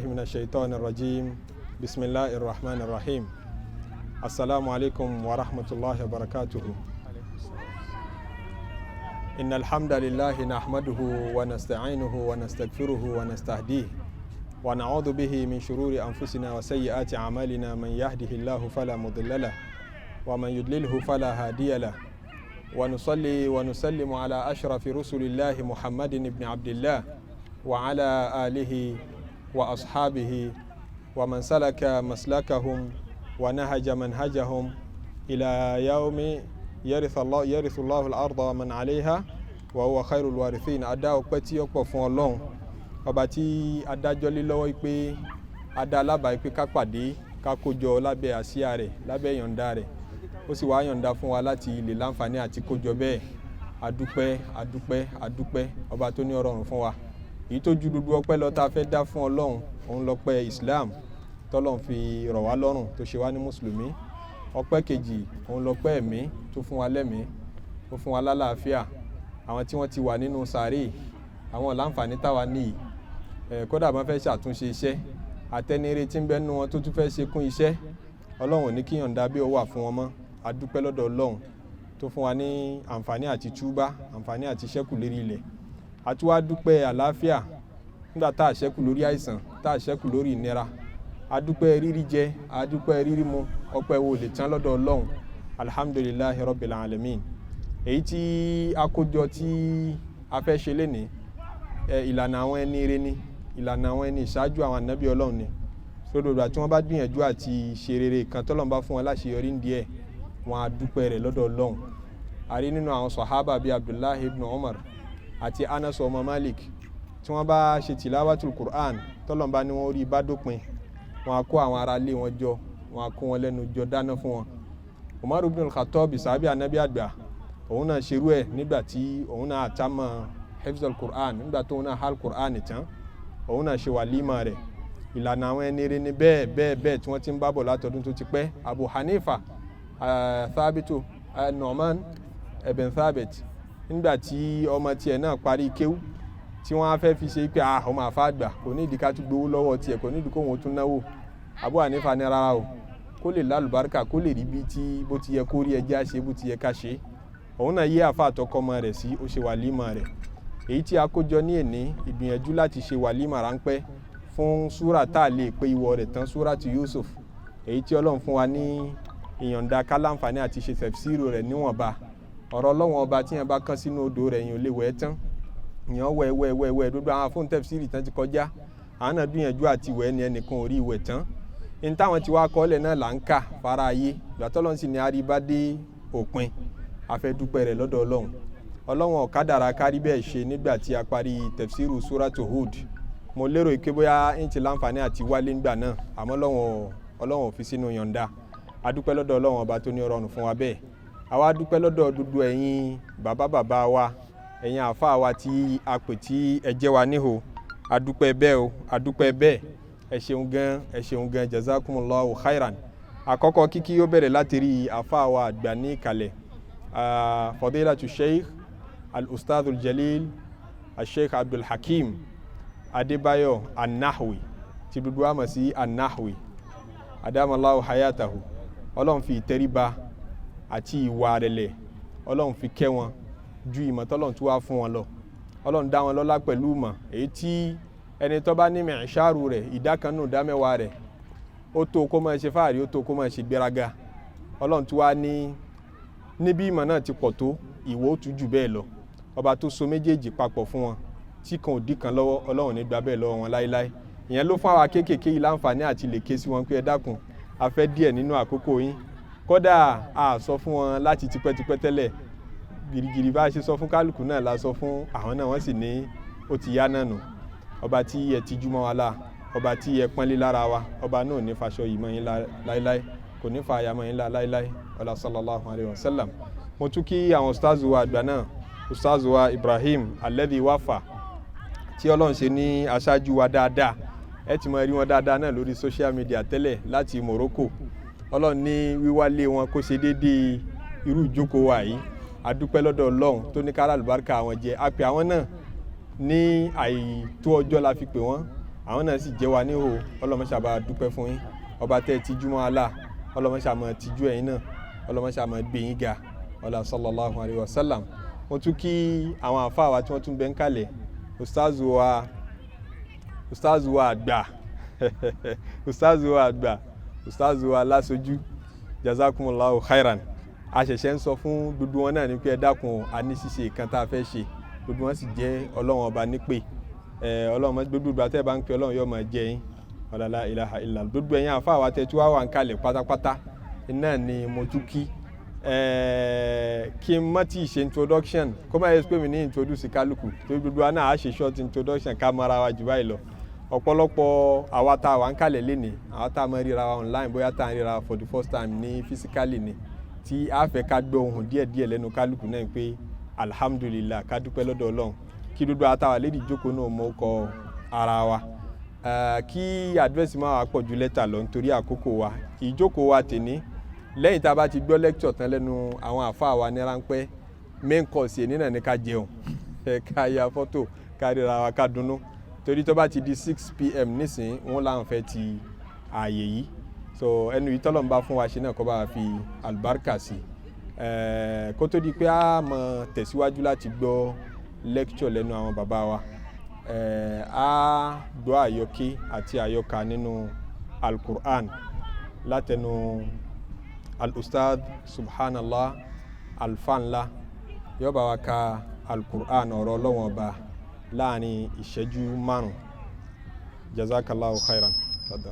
من الشيطان الرجيم. بسم الله الرحمن الرحيم. السلام عليكم ورحمة الله وبركاته. إن الحمد لله نحمده ونستعينه ونستغفره ونستهديه، ونعوذ به من شرور أنفسنا وسيئات أعمالنا. من يهده الله فلا مضل له ومن يضلله فلا هادي له. ونصلي ونسلم على أشرف رسل الله محمد بن عبد الله وعلى آله وأصحابه ومن سلك مسلكهم ونهج منهجهم إلى يوم يرث الله الأرض ومن عليها وهو خير الوارثين. Adá ọpẹ́ tí ó pọ̀ fún Ọlọ́run ọba tí adájọ́ lé lọ́wọ́ pé adá alábàá pé ká pàdé, ká kójọ lábẹ́ àsíá rẹ̀, lábẹ́ ìyọ̀ǹda rẹ̀. Ó sì wá yọ̀ǹda fún wa láti lè láǹfààní àti kójọ bẹ́ẹ̀. Adúpẹ́, adúpẹ́, adúpẹ́ ọba tó ní ọrọ̀rùn fún wa. Èyí tó ju gbogbo ọpẹ́ lọ tá a fẹ́ dá fún Ọlọ́run, òun lọ́pẹ́ Islam tọ́lọ́run fi rọ̀ wá lọ́rùn, tó ṣe wá ní mùsùlùmí. Ọpẹ́ kejì, òun lọ́pẹ́ ẹ̀mí tó fún wa lẹ́mìí, ó fún wa lálàáfíà. Àwọn tí wọ́n ti wà nínú sàárè, àwọn láǹfààní táwa níyì ẹ̀, kódà wọ́n fẹ́ ṣàtúnṣe iṣẹ́ àtẹnire tí ń bẹ nínú wọn tó tún fẹ́ ṣe kún iṣẹ́, Ọlọ́run ò ní kí yọ̀ǹda bí ó wà fún wọn mọ́. Adúpẹ́ lọ́dọ̀ Ọlọ́run tó fún wa ní àǹfààní àti túbá, àǹfààní àti ṣẹ́kù lérí ilẹ̀. Àtúwá dúpẹ́ àlàáfíà nígbà tá a ṣẹ́kù lórí àìsàn, tá a ṣẹ́kù lórí ìnira. Adúpẹ́ rírí jẹ, adúpẹ́ rírí mu. Ọpẹ́ wo lè tán lọ́dọ̀ Ọlọ́run? Alhamdulillahi rabbil alamin. Èyí tí a kójọ tí a fẹ́ ṣe lénìí ẹ, ìlànà àwọn ẹni ire ni, ìlànà àwọn ẹni ìṣáájú, àwọn ànábì Ọlọ́run ni. Sódò ìgbà tí wọ́n bá gbìyànjú àti ṣe rere kan, tọ́lọ́run bá fún wọn láṣeyọrí ń díẹ̀, wọn á dúpẹ́ rẹ̀ lọ́dọ̀ Ọlọ́run. A rí nínú àwọn sọ̀hábà bíi Abdullahi ibn Umar àti Anas ọmọ Malik, tí wọ́n bá ṣe tìláwàtul Qur'an, tọ́lọ́run bá ní wọ́n rí bá dópin, wọn á kó àwọn ará ilé wọn jọ, wọn á kó wọn lẹ́nu jọ, dáná fún wọn. Umar ibn al-Khattab, sàábì anabi àgbà, òun náà ṣerú ẹ̀ nígbà tí òun náà àtàmọ̀ hifzal Qur'an, nígbà tó òun náà hal Qur'an tán, òun náà ṣe wàlímà rẹ̀. Ìlànà àwọn ẹni rere ni bẹ́ẹ̀ bẹ́ẹ̀ bẹ́ẹ̀ tí wọ́n ti ń bá bọ̀ látọdún tó ti pẹ́. Abu Hanifa, Thabitu, Nu'man ibn Thabit, nígbà tí ọmọ tiẹ̀ náà parí kéwú, tí wọ́n á fẹ́ fi ṣe pé, ah, ọmọ àfa àgbà, kò ní ìdí ká tún gbowó lọ́wọ́ tiẹ̀, kò ní ìdí kóhun tún náwó. Abu Hanifa ní rárá o, kó lè lálùbáríkà, kó lè rí bí tí bó ti yẹ kó rí, ẹjẹ́ àṣe bó ti yẹ ká ṣe. Òun náà yé àfa àtọkọ ọmọ rẹ̀ sí, ó ṣe wàlímà rẹ̀. Èyí tí a kó jọ ní èní, ìgbìyànjú láti ṣe wàlímà ráńpẹ́ fún súrà tá a lè pé ìwọ rẹ̀ tán, súrà ti Yusuf, èyí tí Ọlọ́run fún wa ní ìyọ̀ǹda ká láǹfààní àti ṣe tẹ̀fsíìrù rẹ̀ níwọ̀nba. Ọ̀rọ̀ Ọlọ́run ọba tí yẹn bá kán sínú odò rẹ̀, yẹn ò lè wẹ̀ tán. Yẹn wẹ̀ wẹ̀ wẹ̀ wẹ̀, gbogbo àwọn fún tẹ̀fsíìrì tán ti kọjá, àwọn náà gbìyànjú àti wẹ̀ ni, ẹnìkan ò rí ìwẹ̀ tán. Ní táwọn ti wá kọ́lẹ̀ náà là ń kà fara ayé. Ìgbà tọ́lọ́run sì ní àríbá dé òpin, a fẹ́ dúpẹ́ rẹ̀ lọ́dọ̀ Ọlọ́run. Ọlọ́run ọ̀kadàrà kárí bẹ́ẹ̀ ṣe nígbà tí a parí tẹ̀fsíìrù súrátù Hud. Mo lérò pé bóyá ń ti láǹfààní àti wálé ńgbà náà, àmọ́ Ọlọ́run ò fi sínú yọ̀ǹda. A dúpẹ́ lọ́dọ̀ Ọlọ́run ọba tó ní ọrọ̀rùn fún wa bẹ́ẹ̀. Àwa dúpẹ́ lọ́dọ̀ dúdú ẹ̀yin bàbá bàbá wa, ẹ̀yin àáfàá wa tí a pè, tí ẹ jẹ́ wa níhò. A dúpẹ́ bẹ́ẹ̀ o, a dúpẹ́ bẹ́ẹ̀. Ẹ ṣeun gan, ẹ ṣeun gan, jazakumullahu khairan. Àkọ́kọ́ kíkí yóò bẹ̀rẹ̀ láti rí àáfàá wa àgbà ní ìkàlẹ̀, fadilatu sheikh al-ustadh al-jalil al-sheikh Abdul Hakim Adébáyọ̀ An-Nahwi, tí gbogbo wa mọ̀ sí An-Nahwi, adamallahu hayatahu. Ọlọ́run fi ìtẹríba àti ìwà rẹ̀lẹ̀, Ọlọ́run fi kẹ́ wọn ju ìmọ̀ tọ́lọ́run tó wá fún wọn lọ. Ọlọ́run dá wọn lọ́lá pẹ̀lú ìmọ̀ èyí tí ẹni tó bá ní mẹ̀ṣáàrù rẹ̀, ìdá kan nù ìdá mẹ́wàá rẹ̀, ó tó kó máa ṣe fáàrí, ó tó kó máa ṣe gbéraga. Ọlọ́run tó wá ní níbi ìmọ̀ náà ti pọ̀ tó, ìwọ ó tún jù bẹ́ẹ̀ lọ. Ọba tó so méjèèjì papọ̀ fún wọn, tí kan ò dí kan lọ́wọ́, Ọlọ́run ní gbà bẹ́ẹ̀ lọ́wọ́ wọn láéláé. Ìyẹn ló fún àwa kéékèèké yìí láǹfààní àti lè ké sí wọn pé, ẹ dákun, a fẹ́ díẹ̀ nínú àkókò yín. Kódà a sọ fún wọn láti tipẹ́tipẹ́ tẹ́lẹ̀. Gìrìgìrì bá a ṣe sọ fún kálukú náà la sọ fún àwọn náà, wọ́n sì ní ó ti yá náà nù. Ọba tí ẹ tijú mọ́ wa la, ọba tí ẹ pọ́nlé lára wa, ọba náà ò ní faṣọ yìí mọ́ yín láéláé, kò ní fa àyà mọ́ yín láéláé. Ọlá sallallahu alayhi wa sallam. Mo tún kí àwọn ustaz wa àgbà náà, ustaz wa Ibrahim alladhi wafa, tí Ọlọ́run ṣe ní aṣáájú wa dáadáa. Ẹ ti mọ rí wọn dáadáa náà lórí social media tẹ́lẹ̀ láti Morocco. Ọlọ́run ní wíwálé wọn kó ṣe déédéé irú ìjókòó wa yìí. A dúpẹ́ lọ́dọ̀ Ọlọ́run tó ní kára àlùbáríkà àwọn jẹ. A pè àwọn náà ní àìtó ọjọ́ la fi pè wọ́n. Àwọn náà sì jẹ́ wa níhò. Ọlọ́mọṣà bá dúpẹ́ fún yín. Ọba tẹ́ ẹ tijú mọ́ Allah, ọlọ́mọṣà máa tijú ẹ̀yin náà, ọlọ́mọṣà máa gbé yín ga. Ọlá sallallahu alayhi wa sallam. Mo tún kí àwọn àfáà wa tí wọ́n tún bẹ́ ń kalẹ̀, ustazu wa, ustazu wa àgbà, ustazu wa àgbà, ustazu wa lásojú, jazakumullahu khairan. A ṣẹ̀ṣẹ̀ ń sọ fún gbogbo wọn náà ní pé ẹ dákun, a ní ṣíṣe kan tá a fẹ́ ṣe. Gbogbo wọn sì jẹ́ Ọlọ́run Ọba nípè. Ọlọ́run, gbogbo ìgbà tẹ́ ẹ bá ń pè, Ọlọ́run yóò máa jẹ yín. Ọ̀làlá ilaha illa. Gbogbo ẹ̀yin àfáà wa tẹ́ tí wàá wà ń kalẹ̀ pátápátá náà ni mo tún kí. Kí n má tí ì ṣe introduction, kó má yẹ pé mi ní introduce kálukú, torí gbogbo wa náà á ṣe short introduction ká mara wa jù báyìí lọ. Ọ̀pọ̀lọpọ̀ àwa tá a wà ń kalẹ̀ lénìí, àwa tá a máa ríra wa online, bóyá tá a ń ríra for the first time ní physically ni, tí a fẹ́ ká gbọ́ ohùn díẹ̀díẹ̀ lẹ́nu kálukú náà pé alhamdulillah, ká dúpẹ́ lọ́dọ̀ Ọlọ́run, kí gbogbo àwa tá a wà lédi ìjókòó náà mọ̀ kọ ara wa. Kí address máa wà pọ̀ ju lẹ́tà lọ nítorí àkókò wa. Ìjókòó wa tèní, lẹ́yìn tá a bá ti gbọ́ lecture tán lẹ́nu àwọn àfáà wa ní ráńpẹ́, main course yẹn nínà ní ká jẹun, ká ya fọ́tò, ká ríra wa, ká dunnú, torí tó bá ti di 6 p.m. nísìnyí, wọn làwọn fẹ́ ti ààyè yìí. So ẹnu yìí tọ́lọ̀ ń bá fún wa ṣe náà, kó bá wa fi àlùbáríkà sí. Kó tó di pé a mọ̀ tẹ̀síwájú láti gbọ́ lecture lẹ́nu àwọn bàbá wa, a gbọ́ àyọkí àti àyọkà nínú Alukur'an látẹnu al-ustad subhanallah alfanla. Yóò bá wa ka Alukur'an, ọ̀rọ̀ Ọlọ́wọ́n Ọba, láàrin ìṣẹ́jú 5. Jazakallahu khairan. Tafadhal.